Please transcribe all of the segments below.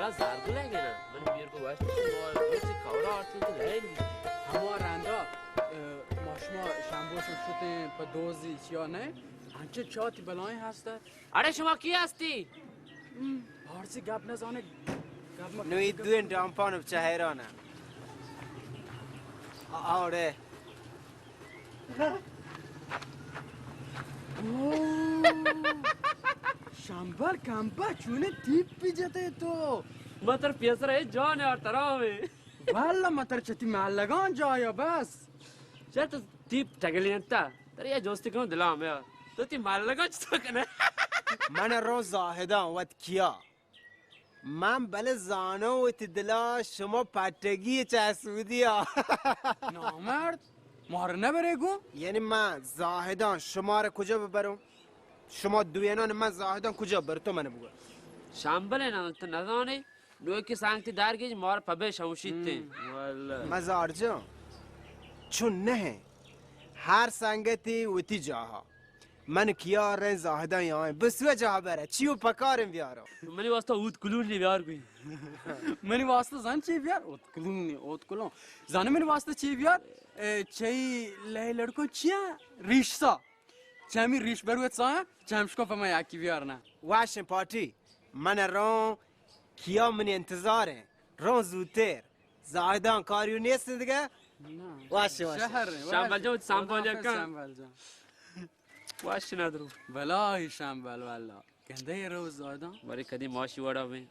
زرگلگ نا، من میر کو واشت، ما روچ کورا آرتن تو لین بی. ہما رندا، اه، ما شما شنبو شو شتیں پہ دوزی چیا نہ؟ انچو چاتی بلائیں ہست. اڑے شما کی ہستی؟ ہم، پارسی گپ نزانے، گپ مہ نو ای دوئیں ڈامپان بچہ حیران. آ، آ، اڑے. اوہ، شمبل کمبا چونے تیپی جتے تو. ما تر پیسر ہے جان یار ترا میں. واللہ ما تر چتی مالگان جایا بس. چہ تو تیپ ٹگلی انتا. تر یہ جوستی کن دلام یار. تو تی مالگان چتا کنے؟ من رو زاہدان وت کیا. من بلے زانو وتی دلا شما پٹگی چہ سعودی ء. نامرد، مار نہ برے گوں؟ یعنی من زاہدان شما را کجا ببروں؟ شما دوینان من زاہدان کجا بر تو من بگو. شامبل نا تو نزانے، نوکی سانگتی دار گیج مار پبے شمشیت تے. واللہ. مزار جان، چون نہ، ہر سنگتی وتی جاہا. من کیا رین زاہدان یا بس و جاہ برا چیو پکارن بیارو. منی واسطہ اوت کلون نی بیار گوی. منی واسطہ زن چی بیار؟ اوت کلون نی، اوت کلون. زن منی واسطہ چی بیار؟ اے، چی لے لڑکو چیا؟ ریش سا. چمی ریش بروت سا، چمشکو پہ ما یکی بیار نا. واشن پارٹی، من رون کیا منی انتظار ہیں. رون زوتر. زاہدان کاریو نیست دگہ؟ نہ. Wash, wash. شہر ہیں، شمبل واش. جان، سنبھال خدا حافظ، کن. شمبل جان. واش نہ درو. بلاہی شمبل واللہ. گندے روز زاہدان. بارے کدی ماشی وڑا بیں.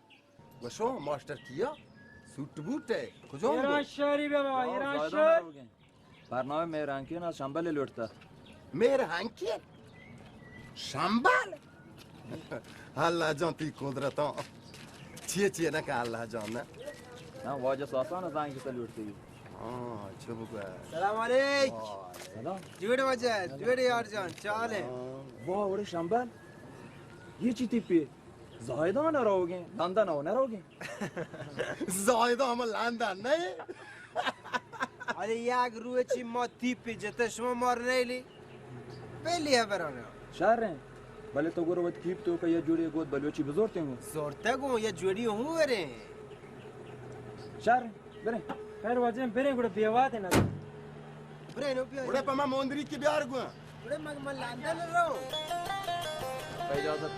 وشو ماسٹر کیا؟ سوٹ بوٹ ہے. کجا ایران شہری بیا بابا، ایران شہر. برنامہ مہر ہنکین ء شمبل لوٹتا. مہر ہنکین؟ شمبل؟ اللہ جان تی قدرتاں. چیے چیے نہ کہ اللہ جان نہ. نہ، واجہ ساسان زنگ کتا لوٹتے. ہاں، چو بگو. سلام علیک. سلام. جوڑ واجہ، جوڑ یار جان، چال ہے؟ واہ، وڑے شمبل. یہ چی تی پی؟ زاہدان ء روگیں، لندن ء نہ روگیں. زاہدان ہم لندن نہ. ارے یک روچی ما تیپی جتہ شما مار نیلی. پہلی خبرانا. شر ہیں. بلے تو گورو وت کیپ تو کہ یا جوڑی گوت بلوچی بزورتے ہوں. زورتے گوں یا جوڑی ہوں ورے. شر ہیں. بریں. خیر واجہ، بریں، گڑا بیوات ہے نا. بریں، نو بیا. گڑا پہ ما موندری کی بیار گوں. گڑا مگ من لندن رو. اجازت.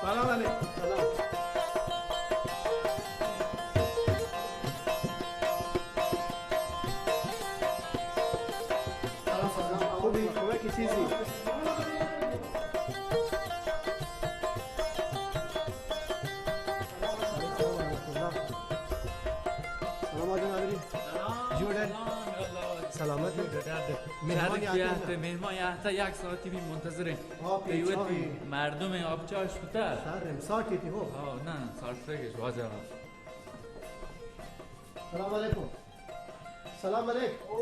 سلام علیکم. سلام. خوبی؟ خوبه که چیزی؟ سلام آجان علی. جوڑ ئے؟ سلامت ئے؟ مہمان یاتے؟ مہمان یاتا، یک ساعتی بی منتظر ایں. آب چاہی؟ مردم آب چاش کتا. شر ایں، ساٹی تی ہو. ہاں، نہ، ساٹ سے واجہ. سلام علیکم. سلام علیک. او،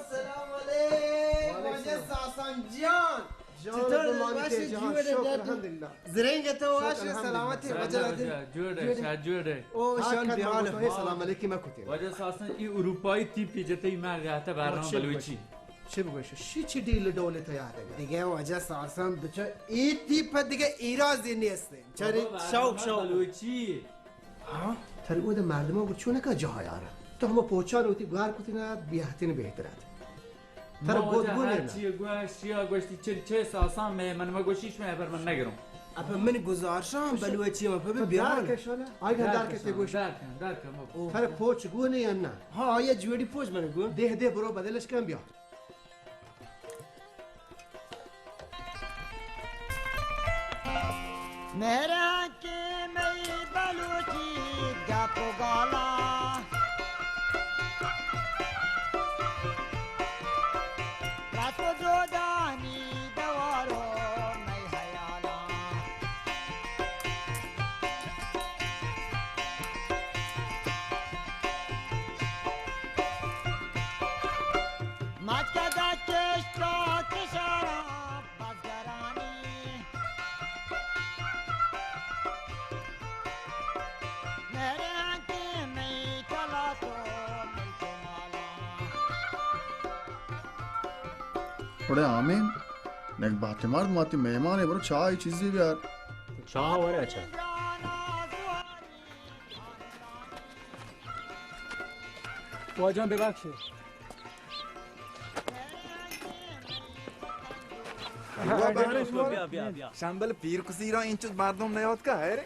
سلام علیک. واجہ ساسان جان. جان چطور؟ وش ئے؟ جوڑ ئے؟ شکر الحمدللہ. زرنگ تو؟ وش ئے؟ سلامت ئے؟ وجہ جوڑ ئے؟ شاد جوڑ ئے؟ او، شان بیحال. سلام علیکی مکوتے. واجہ ساسان، ای اروپایی تیپی جتے، ای مرد آتا برنامه بلوچی. چی بگوش؟ شی چی ڈیل ڈول تیار ہے؟ دیگه واجہ ساسان بچا ایتی پہ دیگه ایرازی نیست. چاری بابا، شوق، شوق. بلوچی. ہاں؟ تر اود مردمان گو چون کا جاہ یارا؟ تو ہما پوچان ہوتی گوار کتی نا بیاہتین بہتر ات. تر ما بود واجہ بولے ہر نا. چی گوشت، شیا گوشتی چل چیس آسان میں، من ما گوشیش میں پر من نگروں. اپا من گزارشاں بلوچی ما پہ تو بیان. دار کشانا؟ آئی دار دار کتے کشانا، گوش. دار کن، دار کن، بابا. تر پوچ گو نے یا نا؟ ہاں، آیا جوڑی پوچ من گو. دے دے برو بدلش کن بیا. مہران کے مئی بلوچی گپ و گالا، رس و دودانی دوارو مئی حیالا. مچکدہ کشت و کشارا بزگرانی، مہران کے مئی کلا تو ملک مالا. اڑے آمین، نک بہت مرد ماتی مہمانے، برو چائے چیزی بیار. چاہ ورے اچھا. واجہ ببخشے. بیا، بیا، بیا. شمبل پیر کسی را اینچو مردم نیاد کا ہے رے؟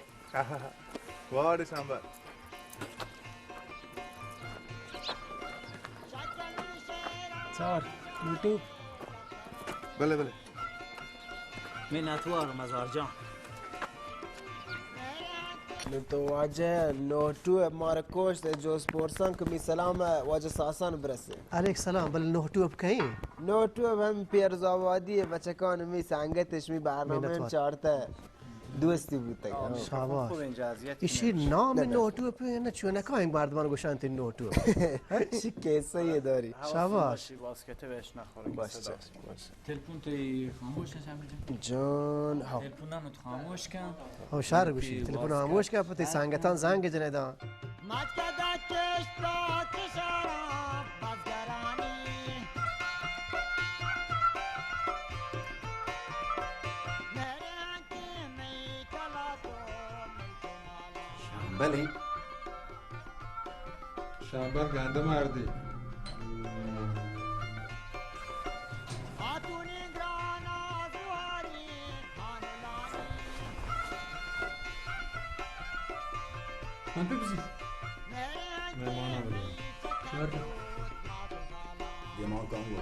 واڑ شمبل. چار، یوٹیوب. بلے، بلے. منتوار مزار جان. نو تو واجہ نوٹو ء مارا کوشت ء جوز پورسان کہ می سلام ء واجہ ساسان برسے. علیک سلام، بلے نوٹو اب کئیں؟ نوٹو اب ہم پیرز آبادی ء بچکان می سنگت اش می برنامہ منتوار. چارتہ دوستی بوتگ. شاباش. خوب اینجا اذیت ایشی نام نہ، نہ. نوٹو اب نہ چونکا این مردمان گوشان تی نوٹو. چی کیسہ یہ داری؟ شاباش. باش، باش. تلفن تو خاموش کن، شامل جان. جان، ہاں. تلفن نہ تو خاموش کن. او شر گوشی، تلفن خاموش کن، پتی سنگتان زنگ جنے دان. مچکدہ کشت و کشارا بزگرانی، مہران کے مئی کلا تو ملک مالا. شمبلے. شمبل گندم آردی. من پہ بزی. مہمان آمدے. دیما کانگو.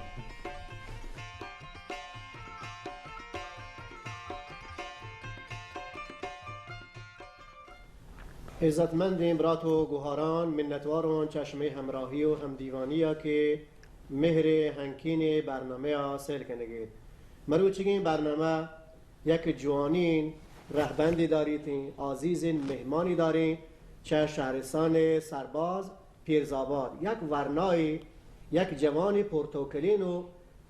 عزتمندیں برات و گوہاران، منتواروں چہ شمئے ہمراہی و ہمدیوانی ء کہ مہر ء ہنکین ء برنامہ ء سیل کنگ ایت. مروچیگیں برنامہ یک جوانین رہبندے داریت، عزیزین مہمانی داریں چہ شہرستان سرباز پیرزآباد، یک ورنائے، یک جوان پرتوکلین و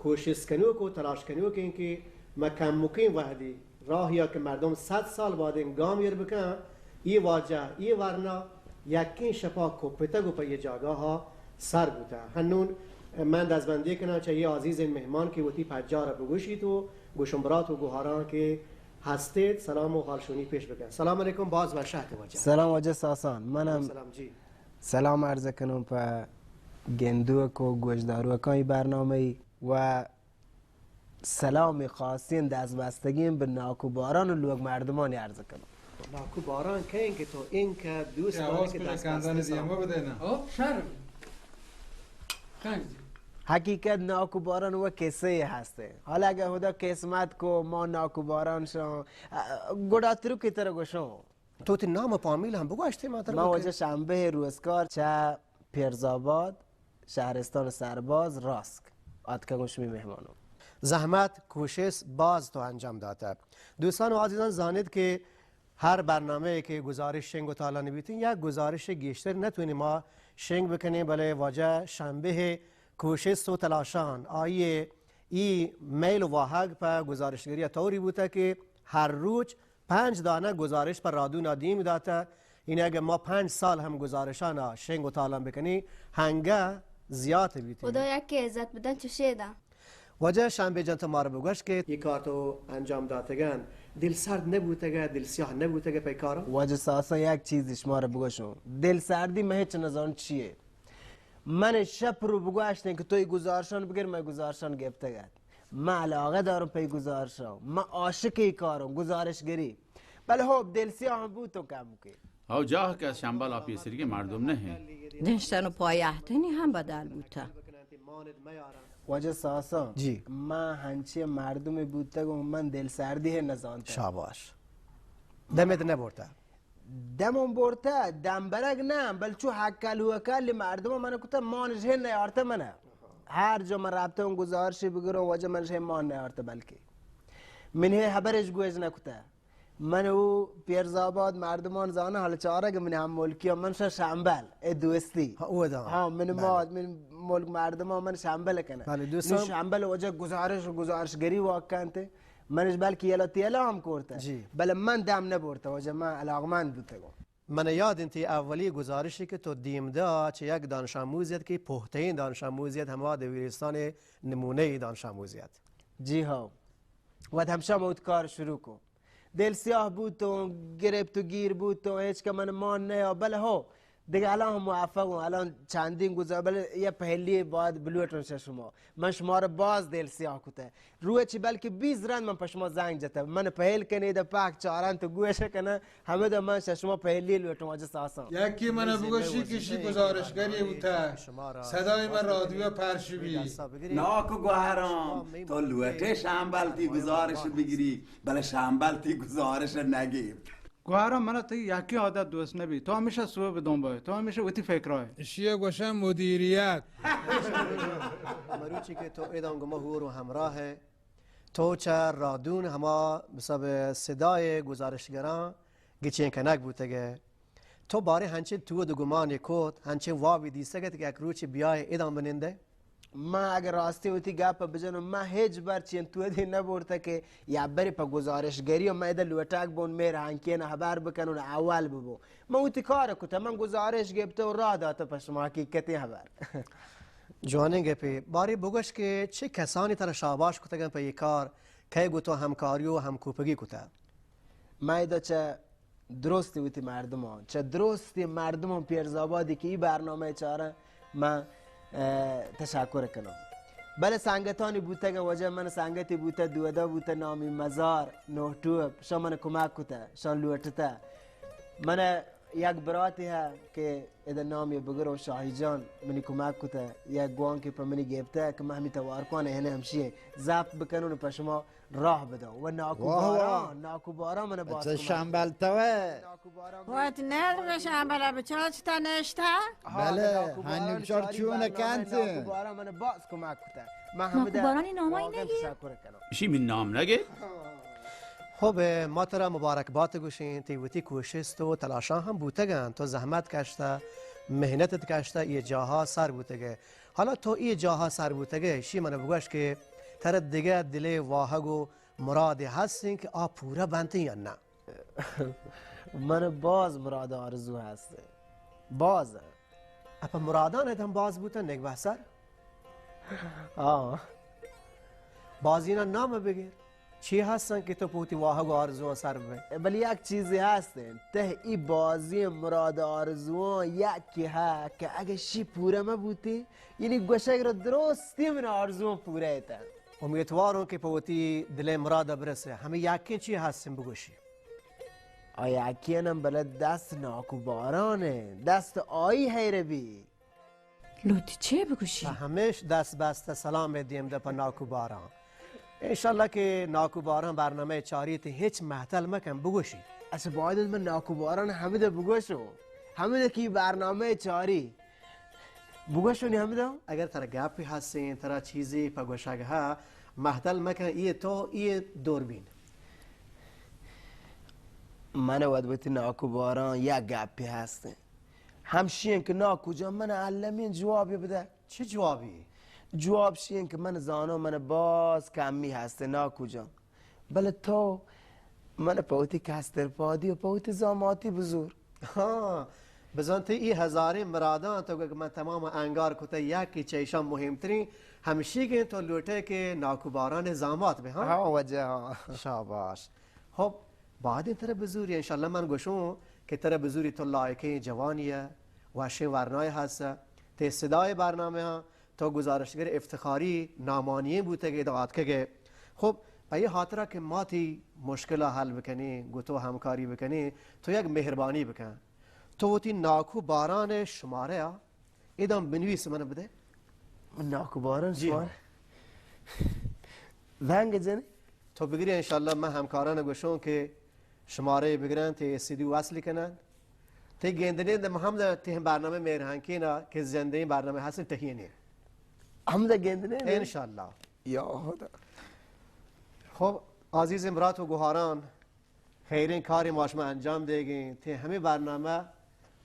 کوشست کنوک و تلاش کنوکیں کہ مہ کمکیں وہدی راہیا کہ مردم صد سال بادیں گام ایر بکن، اے واجہ، اے ورنا یکیں شپا کپتگ و پہ اے جاگہا سر بوتہ. ہنون من دزبندی کناں چہ اے عزیزیں مہمان کہ وتی پجارا بگوشیت و گوشم برات و گوہاراں کہ ہستیت، سلام و حالشونی پیش بکن. سلام علیکم، باز وش ات واجہ. سلام واجہ ساسان، منم سلام جی. سلام عرض کنوں پہ گندوک و گوشداروکاں ای برنامہ ای و سلام خاصیں دست بستگیں بہ ناکو باران و لوگ مردمانی عرض کنوں. ناکو باران کئیں کہ تو انکہ دوست دارے کہ دست بستگیں؟ او، شر. حقیقت ناکو باران و کسے ہستے. حالا اگر خدا قسمت کو ما ناکو باران شان، گڑا ترو کی تر گوشوں. تو وتی نام و پامیل ہم بگوشتے ما ترا ما بکن. واجہ شنبہ روزگار چہ پیرزآباد، شہرستان سرباز، راسک آتکگوں شمی مہمانوں. زحمت، کوشست باز تو انجام داتہ. دوستان و عزیزان زانید کہ ہر برنامہ ای کہ گزارش شنگ و تالان بیتیں، یک گزارش گیشتر نتونیں ما شنگ بکنیں، بلے واجہ شنبہ کوشست و تلاشان آئیے ای میل و واہگ پہ گزارشگری طوری بوتہ کہ ہر روچ پنچ دانہ گزارش پہ رادونا دیم داتہ. یعنی اگہ ما پنچ سال ہم گزارشانا شنگ و تالان بکنیں، ہنگہ زیات بیت. خدا یکے عزت بدن چشے داں. واجہ شمبے جان، تو مارا بگوش کہ اے کار تو انجام داتگن، دل سرد نہ بوتگے، دل سیاہ نہ بوتگے پہ کارا؟ واجہ ساسان، یک چیزی شمارا بگوشوں، دل سردی من ہچ نزان چیے. من شپ رو بگوشتیں کہ تو اے گزارشان بگر، من گزارشان گپتگ ات. من علاقہ داروں پہ اے گزارشان، من عاشق اے کاروں، گزارش گری. بلے ہو دل سیاہ ہم بوتوں کم کے. او جاہ کہ از شمبل آ پیسریگیں مردم نہ انت. دنشتن و پایہتنی ہم بدل بوتہ. واجہ ساسان، جی. من ہنچیں مردمے بوتگوں، من دل سردی ہے نزانتہ. شاباش. دمت نہ برتہ؟ دمم برتہ، دم برگ نہ، بل چو ہکل و ہکل مردم من کتہ، مان ژن نیارتہ من. ہر جا من رپتہ اوں گزارشی بگروں، واجہ من ژن مان نیارتہ، بلکہ من ہے ہبرش گوش نہ کتہ. من او پیرزآباد مردمان زاناں، حال چارگ من ہم ملکی، من شا شمبل، اے دوستی. ہاں، او دا. ہاں، من بلے. ماد، من ملک مردمان من شمبل کنہ. بلے، دوستان. نو شمبل واجہ گزارش و گزارش گری واک کنت. منش بلکہ یلا تیلا ہم کرتہ. جی. بلے من دم نہ برتہ، واجہ من علاقمند بوتگوں. من یاد انت اولی گزارشی کہ تو دیم دا چہ یک دانش آموزیت کہ پہتئیں دانش آموزیت، ہما دبیرستان نمونہ دانش آموزیت. جی ہاں. وت ہمشا موت کار شروع کو. دل سیاہ بوتوں، گرپت و گیر بوتوں، ہچ کہ من مان نیا، بلے ہو، دگہ الان ہم موفق اوں، الان چندین گزا، بلے یہ پہلی باید بلوٹوں شہ شما. من شما را باز دل سیاہ کتہ. روچی بلکہ بیست رند من پہ شما زنگ جتہ. من پہل کنے دا پاک چارن تو گوش کنہ، ہمدا من شہ شما پہلی لوٹوں، واجہ ساسان. یکی من بگوشی کہ شی گزارشگری بوتہ، صدای من رادیو پرش بی. ناکو گوہرام، تو لوٹے شمبل تی گزارش بگری، بلے شمبل تی گزارش نگیپت. گوہرام، من تئی یکی عادت دوست نبی. تو ہمیشہ سوب دنبائے، تو ہمیشہ وتی فکرائے. اشی گوشن مدیریت. مروچی کہ تو ادان گما ہور و ہمراہ ہے، تو چہ رادون ہما بسب صدای گزارشگراں گچین کنگ بوتگے. تو باریں ہنچیں تود و گمانے کت، ہنچیں وابی دیستگ ات کہ یک روچے بیائے ادان بنندے؟ من اگہ راستی وتی گپ بجنوں، من ہچ بر چین تودی نبرتہ کہ یا بری پہ گزارشگری و من ادا لوٹگ بون، مہر ہنکین ہبر بکنون، اول ببو. من وتی کار کتہ، من گزارش گپتہ و راہ داتہ پہ شما حقیقتیں ہبر. جوانیں گپے. بارے بگوش کہ چہ کسانی ترا شاباش کتگن پہ اے کار، کئے گوں تو ہمکاری و ہمکوپگی کتہ؟ من ادا چہ درستی وتی مردمان، چہ درستی مردمان پیرزآبادی کہ ای برنامہ چارن، من، اه، تشکر کنم. بلے سنگتانی بوتگ، واجہ من سنگتی بوتہ، دودا بوتہ، نامی مزار، نوہ ٹوپ، شان من کمک کتہ، شان لوٹتہ. من یک براتے ہے کہ ادا نامی بگروں، شاہی جان، منی کمک کتہ، یک گوانکے پہ منی گپتہ کہ من ہمی توار کن، اہنے ہمشی ضبط بکنون پہ شما راہ بدو. و ناکو واہ، واہ. باران، ناکو باران من باز اچھا، کمک شمبل تو ہے. ناکو باران وت نر بہ شمبل بچاچ تا نشتا. ہاں، بلے، ناکو باران ہنی بچار چاری چون برنامہ کنت؟ ناکو باران من باز کمک کتہ. من ناکو ہمدا بارانی نام آئی واقعاً نگی؟ تشکر کنم. اشی من نام نگی؟ خب، ما ترا مبارکبات گوشیں، تی وتی کوشست و تلاشاں ہم بوتگن، تو زحمت کشتہ، محنت کشتہ، یہ جاہا سر بوتگے. حالا تو یہ جاہا سر بوتگے، شی من بگوش کہ ترا دگہ دلے واہگ و مرادے ہستیں کہ آ پورا بنتیں یا نہ؟ من باز مراد آرزو ہستیں، باز. اپا مرادان ات ہم باز بوتن، نگبہ سر. آ. بازینا نام بگر. چی ہستن کہ تو پہ وتی واہگ و آرزواں سر بئے؟ بلے یک چیزے ہستیں، تہ ای بازیں مراد آرزواں یکے ہے کہ اگہ شی پورا مہ بوتیں، یعنی گوشگ را درستی من آرزواں پورا ایتن. امیدواروں کہ پہ وتی دلے مرادا برسے. ہمیں یکیں چی ہستیں بگوشی؟ آ یکیں ہم بلے دست ناکو باران ہے، دست آئی حیر بی. لوٹی چے بگوشی؟ پہ ہمیش دست بستہ سلام دیم دہ پہ ناکو باران. انشاءاللہ کہ ناکو باران برنامہ چاریت، ہچ مہتل مکن بگوشی. اچھا، باید من ناکو باران ہمدا بگوشوں، ہمدا کہ برنامہ چاری بگوشونی ہمدا. اگر ترا گپی ہستیں، ترا چیزی پہ گوشگ ہا، مہتل مکن، یہ تو یہ دوربین. من وت وتی ناکو باران یک گپی ہستیں. ہمشی انت کہ ناکو جان، من المی جوابی بدہ. چی جوابی؟ جواب شی انت کہ من زاناں من باز کمی ہست ناکو جان، بلے تو من پہ وتی کستر پادی و پہ وتی زاماتی بزور. ہاں، بزاں تئی اے ہزاریں مراداں تو کہ من تمام انگار کتہ، یکے چہ ایشاں مہمتریں ہمشیگیں تو لوٹئے کہ ناکو باران ءِ زامات بہ، ہاں؟ ہاں واجہ، ہاں۔ شاباش۔ خب، بعدیں ترا بزوری، انشاءاللہ من گوشوں کہ ترا بزوری، تو لائقیں جوانی ئے، وشیں ورنائے ہست، تئی صدائے برنامہ ہاں، تو گزارشگر افتخاری نامانی بوتگ ئے، ادا آتکگ ئے۔ خب، پہ اے ہاترا کہ ما تئی مشکل ءَ حل بکنیں، گوں تو ہمکاری بکنیں، تو یک مہربانی بکن۔ تو وتی ناکو باران ءِ شمارہ ءَ ادا بنویس، من بدے۔ ناکو باران، جی شمارہ؟ ہاں۔ زنگ جنے؟ تو بگری، انشاءاللہ من ہمکاران گوشوں کہ شمارہ بگرن، تئی سی ڈی وصل کنن۔ تئی گندنیں دم ہم تئی برنامہ مہر ہنکین ءَ کہ زندگی برنامہ ہستن ٹہینی۔ ہم گندنیں دم؟ انشاءاللہ۔ یا خدا۔ خب، عزیزیں برات و گوہاران، خیریں کارے ما شما انجام دیگیں۔ تئی ہمے برنامہ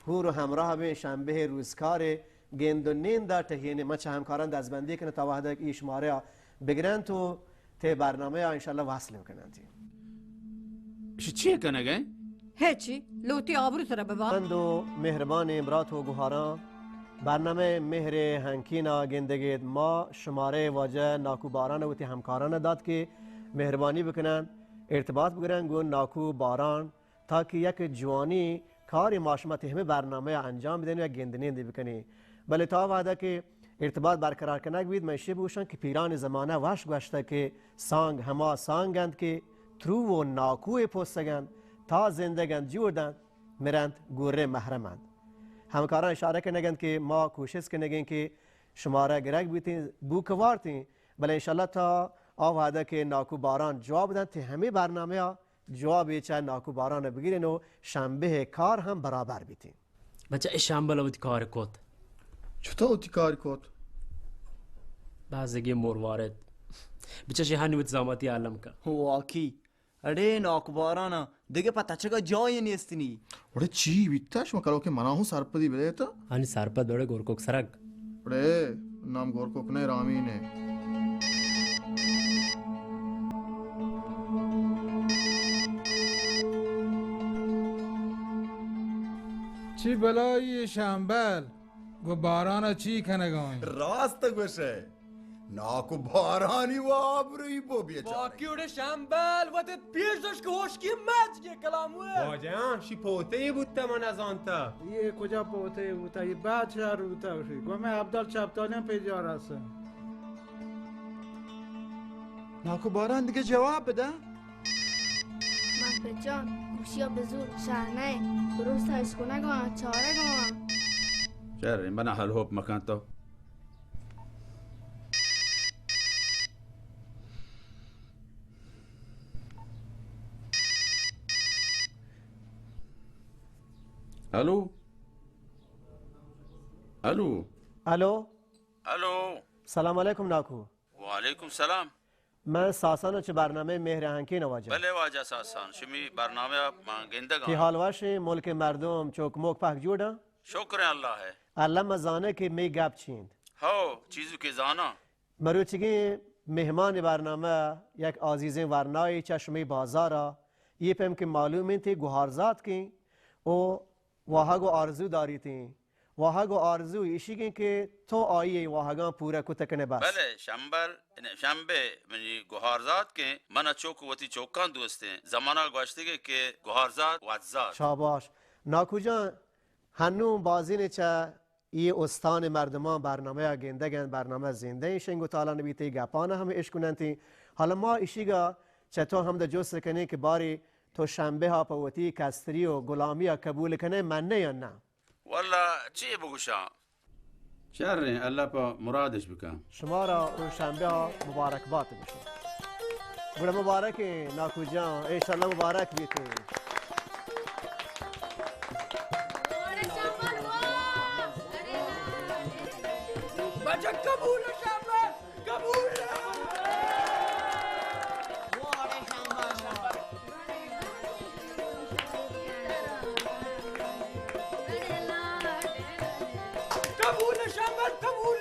ہور و ہمراہ بیں، شنبہ روزکارے گند و نیند ءَ ٹہینیں۔ من چہ ہمکاران دزبندی کناں تا وہدے کہ اے شمارہ ءَ بگرنت و تئی برنامہ ءَ انشاءاللہ وصل بکننت۔ شی چی کنگ ئے؟ ہچی، لوتی آبرو سرا ببا۔ بند و مہربانیں برات و گوہاراں، برنامہ مہر ہنکین ءَ گندگ ایت۔ ما شمارہ واجہ ناکو باران ءَ وتی ہمکاران ءَ دات کہ مہربانی بکنن، ارتباط بگرن گوں ناکو باران، تاکہ یک جوانیں کارے ما شما تئی ہمے برنامہ ءَ انجام بدیں و یک گندنندے بکنیں۔ بلے تا وہدے کہ ارتباط برقرار کنگ بیت، من ایشی بگوشاں کہ پیرانی زمانہ وش گوشتگ کہ سانگ ہما سانگ انت کہ ترو و ناکوئے پوستگ انت، تا زندگ انت جوڑ دنت، مرنت گورے محرم انت۔ ہمکاراں اشارہ کنگ انت کہ ما کوشست کنگیں کہ شمارا گرگ بیتیں، بوک وارتیں، بلے انشاءاللہ تا آ وہدے کہ ناکو باران جواب دنت، تئی ہمے برنامہ ءَ جوابے چہ ناکو باران ءَ بگریں و شنبہ ءِ کار ہم برابر بیتیں۔ بچہ، اے شمبل ءَ وتی کار کت۔ چطور وتی کار کت؟ بازگی مروارد۔ بچہ، شی ہنی وتی زاماتی عالم کا۔ واقعی۔ اڑے ناکو باران ءَ دگہ پہ تچگ ءَ جاہے نیست نی۔ اڑے چی بیتہ؟ شما کلوکیں منا ہوں سرپدی بدئیت۔ آنی سرپد اڑے گورکوک سرگ۔ اڑے نام گورکوک نئے، رامین ئے۔ چی بلائی اے شمبل؟ گوں باران ءَ چی کنگ ءَ ایں؟ راست گوش ئے۔ ناکو بارانی و آبروئی بو بیچارہ۔ باقی اڑے شمبل وتت پیش داشت کہ ہوشکی مچ کے کلام ہوئے۔ واجہ، شی پوتے بوتا من نزانتا۔ یہ کجا پوتے بوتا؟ یہ بچ شہر بوتا شی۔ گو میں عبدال چپتانیاں پیجا رسا۔ ناکو باران دگہ جواب بدا۔ من پچان، گوشیا بزور، شہر نئے، درست اشکنگ آں، چارگ آں۔ شر، من حل ہوپ مکن تو۔ الو؟ الو؟ الو؟ الو؟ سلام علیکم ناکو۔ وعلیکم سلام۔ من ساسان چہ برنامہ مہر ہنکین واجہ۔ بلے واجہ ساسان، شمی برنامہ من گندگ آں۔ کی حال وش؟ ملک مردم چوک موک پہک جوڑاں؟ شکر اللہ ہے۔ اللہ ما زانے کہ می گپ چی انت۔ ہو، چیزو کہ زاناں۔ مروچیگیں مہمان برنامہ یک عزیزیں ورنائے چہ شمی بازارا، یہ پیم کہ معلوم انت گوہارزاتکیں او واہگ و آرزو داریتیں۔ واہگ و آرزو ایشیگیں کہ تو آئی واہگاں پورا کت کنے بس۔ بلے شمبل، شمبے منی گوہارزاتکیں، من چوک وتی چوکاں دوستیں۔ زمانہ گوشتگے کہ گوہارزات وتزات۔ شاباش۔ ناکو جان، ہنوں بازینے چہ اے استان مردمان برنامہ ء گندگ انت، برنامہ زندہ انت، شنگ و تالان بیت، اے گپان ہم اشکننت۔ حالا ما اشیگا چہ تو ہمدا جست کنیں کہ بارے تو شمبے ء پہ وتی کستری و غلامی ء قبول کنے، من نے یا نہ؟ واللہ چی بگوشاں؟ شریں، اللہ پہ مرادش بکن۔ شمارا و شمبے ء مبارک بات بشو۔ گڑا مبارک انت ناکو جان، انشاءاللہ مبارک بیت۔ بچک قبول شمبے، قبول۔ قبول شمبے، قبول۔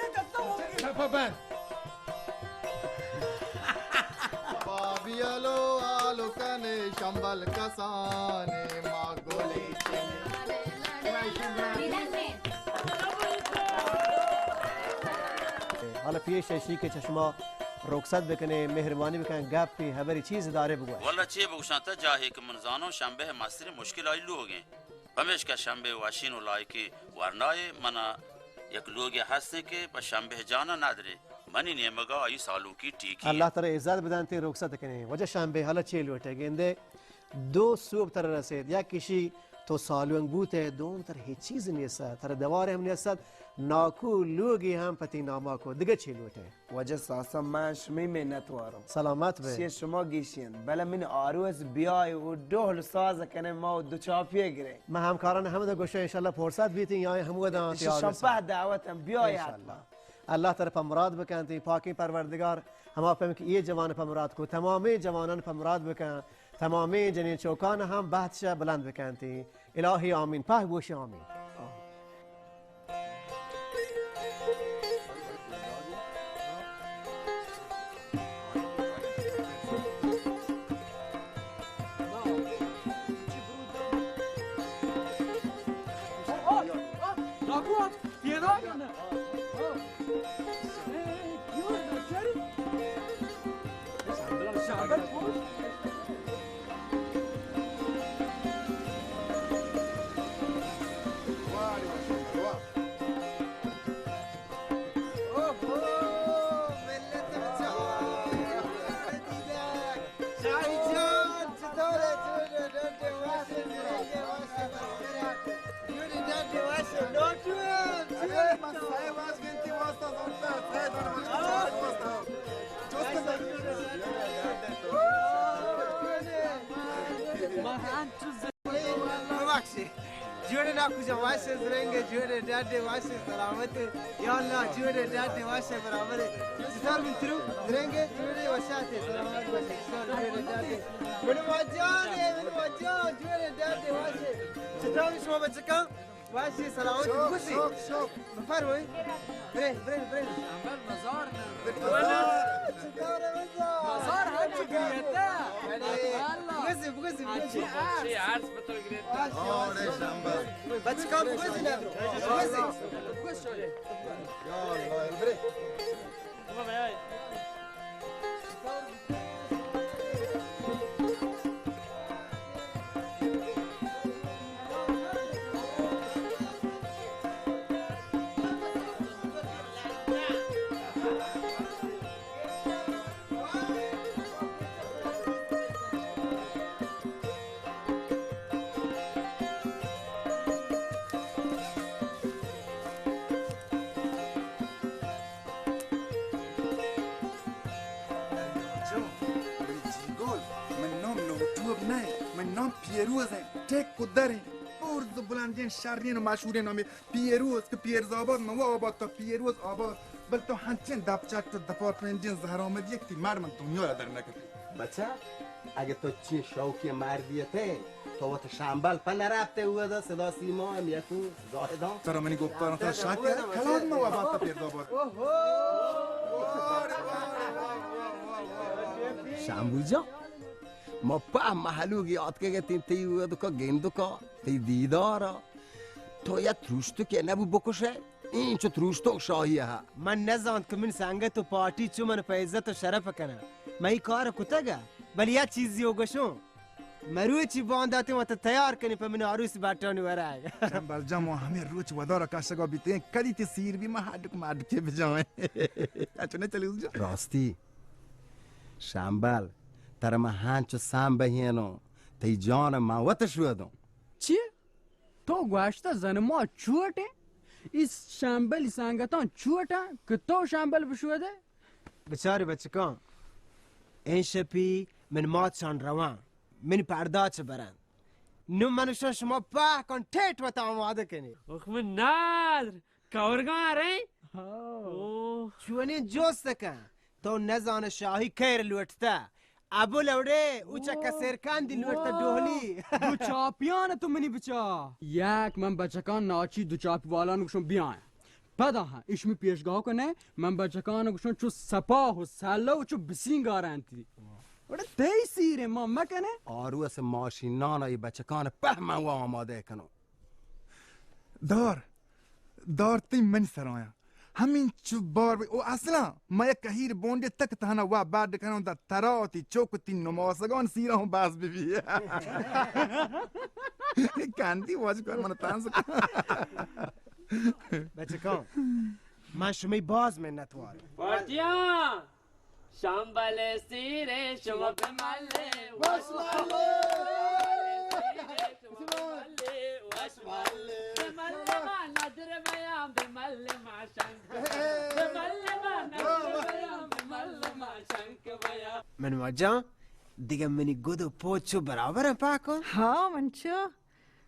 صفا بند۔ بابی الو آلو کنے شمبل کسانے ما گولی چنے۔ حالا پیش ایشی کہ چہ شما رخصت بکنیں، مہربانی بکن، گپے ہبرے چیز دارے بگوش۔ واللہ چے بگوشاں تہ جاہے کہ من زاناں شمبے مستریں مشکل آئی لوگ ایں۔ پمیشکا شمبے وشیں و لائقیں ورنائے، منا یک لوگے ہستیں کہ پہ شمبے جانا ندرے، منی نیمگا آئی سالونکی ٹیکی۔ اللہ ترا عزت بدنت، رخصت کنیں۔ واجہ شمبے حالا چے لوٹے گندے؟ دو سوب ترا رسیت، یک ایشی تو سالونک بوتے، دوم ترا ہچ چیز نیست، ترا دوارے ہم نیست، ناکو لوگی ہم پتی ناما کو، دگہ چے لوٹے؟ واجہ ساسا، من شمی منت وارم۔ سلامت بے۔ شی شما گیشین، بلے من آروس بیای و ڈہل ساز کنے ما و دو چاپی گرے۔ من ہمکاران ہم دو گوشے انشاءاللہ فرصت بیتیں یا ہم ودان تیار شمپہ دعوت ہم بیای انشاءاللہ۔ حتما۔ اللہ ترا پہ مراد بکنت، پاکیں پروردگار ہما پیم کہ یہ جوان پہ مراد کو، تمامیں جوانان پہ مراد بکن، تمامیں جنین چوکان ہم بہت شہ بلند بکنت۔ الہی آمین۔ پہ گوش آمین۔ ببخشے۔ جوڑے ناکو جان، واشے زرنگے، جوڑے ڈاڈے، واشے سلامتے۔ یا اللہ، جوڑے ڈاڈے، واشے برابرے۔ ستار من ترو زرنگے، جوڑے وشاتے، سلامت باشے۔ ستار جوڑے ڈاڈے۔ من واجانے، من واجان، جوڑے ڈاڈے، واشے۔ ستار شما بچکان؟ واشی سلامت شوق، بگوشی۔ شوق، شوق۔ بفرموی۔ برے، برے، برے۔ شمبل مزار نہ۔ مزار۔ ستارہ مزار۔ مزار ہم چکیتا۔ اللہ۔ بگوشی، بگوشی، بگوشی۔ اچھی عرض بتو گریتا۔ آڑے شمبل۔ بچکان بگوشی نہ۔ بگوشی۔ بگوشی۔ یا اللہ، برے۔ جان، منی جیگول، منی نام نوٹوب نہ انت، منی نام پیروز انت، ٹیک و در انت، برز و بلندین شرین و مشہورین نامی پیروز کہ پیرز آباد من و آباد تا پیروز آباد، بل تو ہنچین دپ چٹ و دپارٹمنٹین زہر آمدی یک تی مر من دنیا را در نکتی۔ بچہ، اگہ تو چین شوقی مردی اتئے، تو وت شمبل پہ نرپتئے، اودا صدا سیما ہم یکو زاہدان۔ ترا منی گپتاراں ترا شک ء؟ کلام ما وابا تا پیرزا بار۔ شمبل جان، ما پہ مہلوک یات کہ گتیں تئی اودکا گندکا، تئی دیدارا۔ تو یا تروشتکے نبو بکشئے؟ اینچو تروشتوک شاہی ء۔ من نزانت کہ من سنگت و پارٹی چو من پہ عزت و شرف کناں۔ من ای کار کتگ ء، بلے یک چیزی و گوشوں۔ مروچی بانداتیں وت تیار کنی پہ من عروس بٹانی ورگ۔ شمبل جان، ما ہمے روچ ودارا کشگا بیتیں، کدی تی سیر بی ما ہڈک مڈکے بجائیں۔ اچھا نہ چلی جان۔ راستی، شمبل، ترا من ہنچو سم بہینوں، تئی جان من وت شودوں۔ چی؟ تو گوشتہ زن ما چوٹ ایں؟ ای شمبلی سنگتاں چوٹ ایں کہ تو شمبل بشودے؟ بچاری بچکاں، این شپی من ماتشان رواں، من پرداچ برند۔ نو منشان شما پہ کن ٹیٹ وت آمادہ کنی۔ اخ من نادر، کورگاں رئے؟ ہاں۔ اوہ۔ چونیں جوست کن۔ تو نزانہ شاہی کئیر لوٹتہ؟ ابو لوڑے، او چکا سیرکندی لوٹتہ ڈوہلی۔ دو چاپیان تو منی بچا۔ یک من بچکان ناچی دو چاپی والان گوشم بیاین۔ پدا ہاں، اشمی پیشگاہ کنے، من بچکان گوشم چو سپاہ و سلو و چو بسینگار انتی۔ وڑے تئی سیرے ما مکنے۔ آروس ماشینان ای بچکان پہ من و آمادہ کنو۔ دار، دار تئی منی سرایاں۔ ہمینچو بار بی۔ او اصلاً، ما یک کہیر بونڈے تک تہنا وا بڈ کنوں، دا ترا و تی چوک و تی نماسگان سیرا ہوں باز بی بی۔ کاندی واج کن من تانس کن۔ بچکاں، من شمی باز منت وارم۔ پارٹیاں! شمبل سیرے شما بملے، وش ملے۔ شما بملے، وش ملے۔ بملے ما ندر بیاں، بملے ما شنک۔ بملے ما ندر بیاں، بملے ما شنک بیاں۔ من واجہ، دگہ منی گد و پوچ چو برابر ہیں پاکو؟ ہاں، من چو۔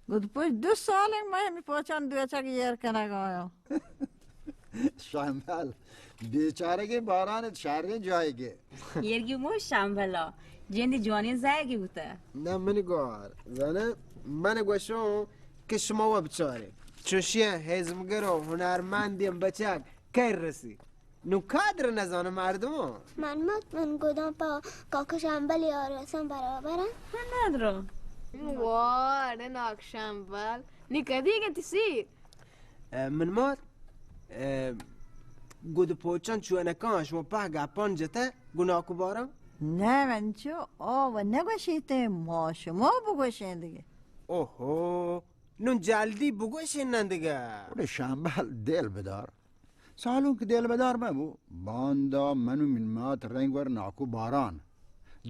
گد پوچ دو سال انت من ہمے پوچان دوچگ ایر کنگ آیاں۔ شمبل، بیچارگیں باران ات شریں جاہے گے۔ ایرگی مو شمبلا، جندی جوانیں زہگے بوتہ۔ نہ منی گوار، زانہ من گوشوں کہ شما و بچارے۔ چوشیں ہزمگر و ہنرمندیں بچک کئے رسی۔ نوں قدر نزانہ مردماں۔ من مت من گداں پہ کاکا شمبل یار رسم برابر ہیں۔ من ندرو۔ واہ، اڑے ناک شمبل۔ نی کدی گتی سیر؟ اے، من مات، اے، گد پوچان چونکان شما پہ گپان جتہ گناہ کو باران؟ نہ من چو آ و نگوشیتے ما شما بگوشیں دگہ۔ اوہو، نوں جلدی بگوشیں نہ دگہ۔ اڑے شمبل دل بدار۔ سالونک دل بدار مبو، باندا من و من مات رنگ ور ناکو باران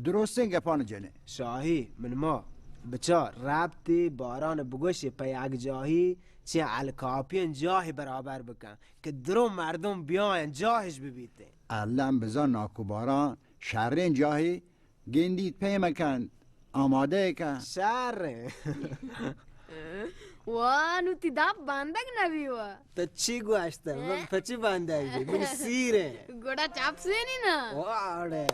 درستیں گپان جنیں۔ شاہی، من ما بچار ربطی باران بگوشی پہ یک جاہی چہ الکاپین جاہی برابر بکن کہ درو مردم بیاین جاہش ببیتیں۔ الم بزان ناکو باران شریں جاہی گندیت پیم کن، آمادہ کن۔ شر۔ واہ، نوں تی دپ بندگ نبی وا۔ تو چی گوشتہ؟ من پہ چی بندگ بی؟ منی سیر ہیں۔ گڑا چپ سینی نا۔ واڑے۔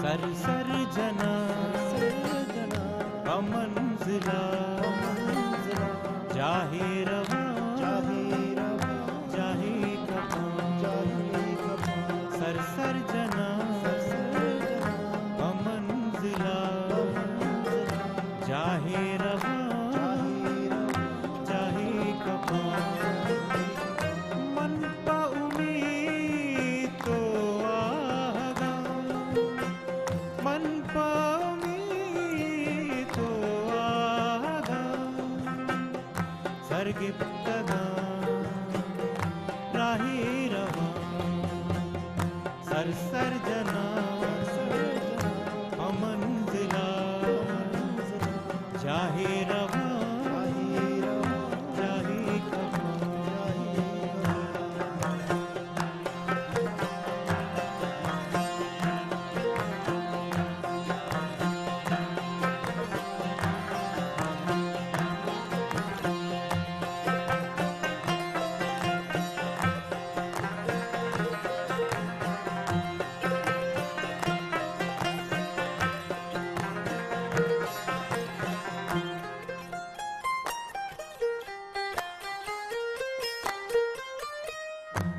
سر سر جناں پہ منزلا، جاہے رواں جاہے کپاں، سر سر جناں پہ منزلا، جاہے رواں جاہے کپاں۔ من پہ امیت تو آہگاں، من پہ امیت تو آہگاں، سرگپتگاں راہے رواں، سر سر جناں پہ منزلا، جاہے رواں جاہے کپاں۔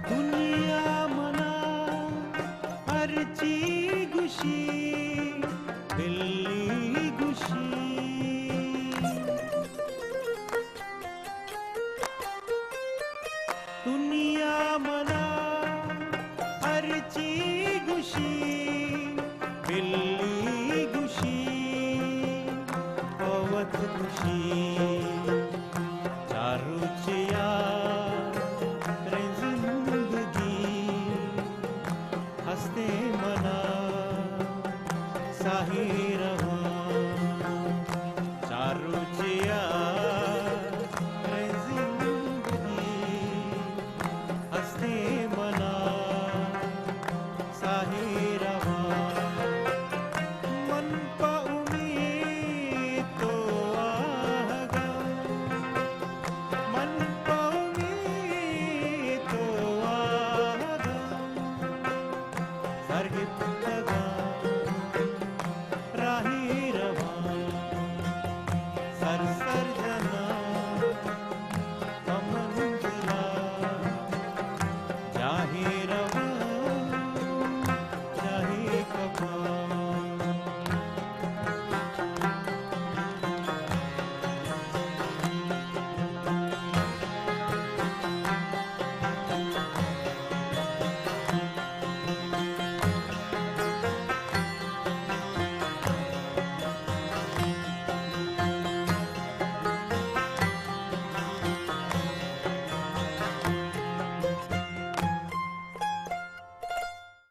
دنیا منا ہرچی گوشی، بلی گوشی۔ دنیا منا ہرچی گوشی، بلی